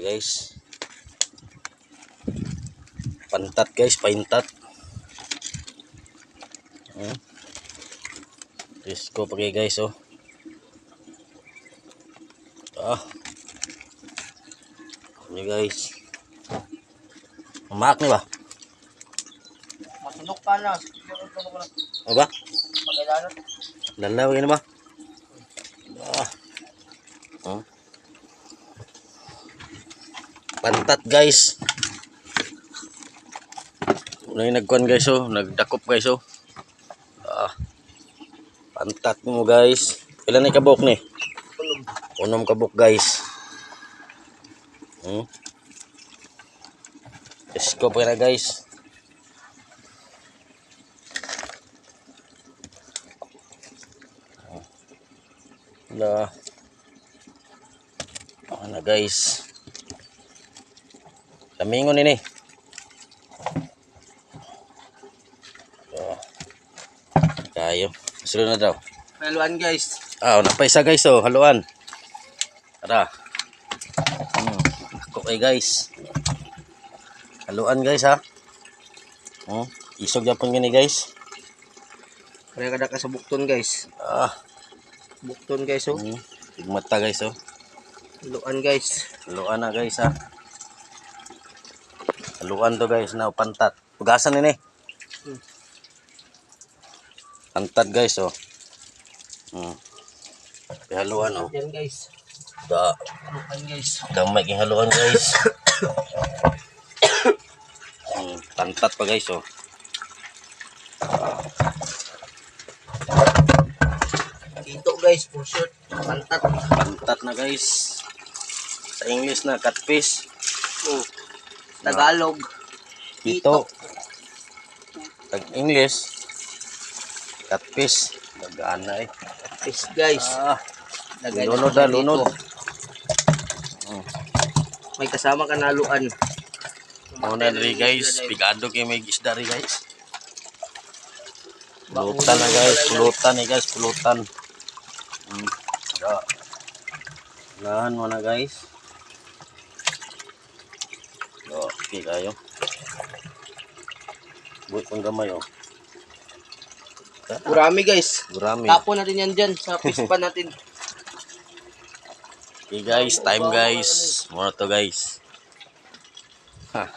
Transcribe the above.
Okay guys. Pantat guys, paintat. Presko pa kay guys oh. Ah. Ano guys? Umaak ni ba? Masunok pa na. Ano ba? Pakailangan. Lalaw na ba? Ah. Pantat guys. Una yung nagkuhan guys oh, nagdakop guys oh. Ah. Pantat mo guys. Ilan na kabok ni? Unom. Unom kabok guys. Isko pa na guys. La. Ano na guys. Lamingon ini. Oh. Kayo. Sunod na daw. Haluan guys. Ah, napaisa guys oh, haluan. Tara. Ako kay guys. Haluan guys ha. Isog japon gini guys. Kaya kada ka sa bukton guys. Ah, Bukton guys oh. Mata guys oh. Haluan guys. Haluan na guys ha. Haluan to guys na pantat. Pugasan ini. Pantat guys oh. Haluan oh. Yan guys. Da. Haluan guys. Gamay king haluan guys. Pantat pa guys oh. Dito guys, for short. Pantat. Pantat na guys. Sa English na catfish. Oh. Tagalog. Ito. Tag English catfish. Gagana eh. Fish guys. Ah, Lagay lunod na na, lunod. dito. May kasama ka na haluan. Muna ri guys, pigado kay may isda ri guys. Pulutan na guys, pulutan eh guys, pulutan. Da. Unahan mo na guys. Okay kayo. Buhay pang gamay oh. Gurami guys. Gurami. Tapon natin yan dyan sa fish pan natin. Okay guys, time guys. Muna to guys. Ha.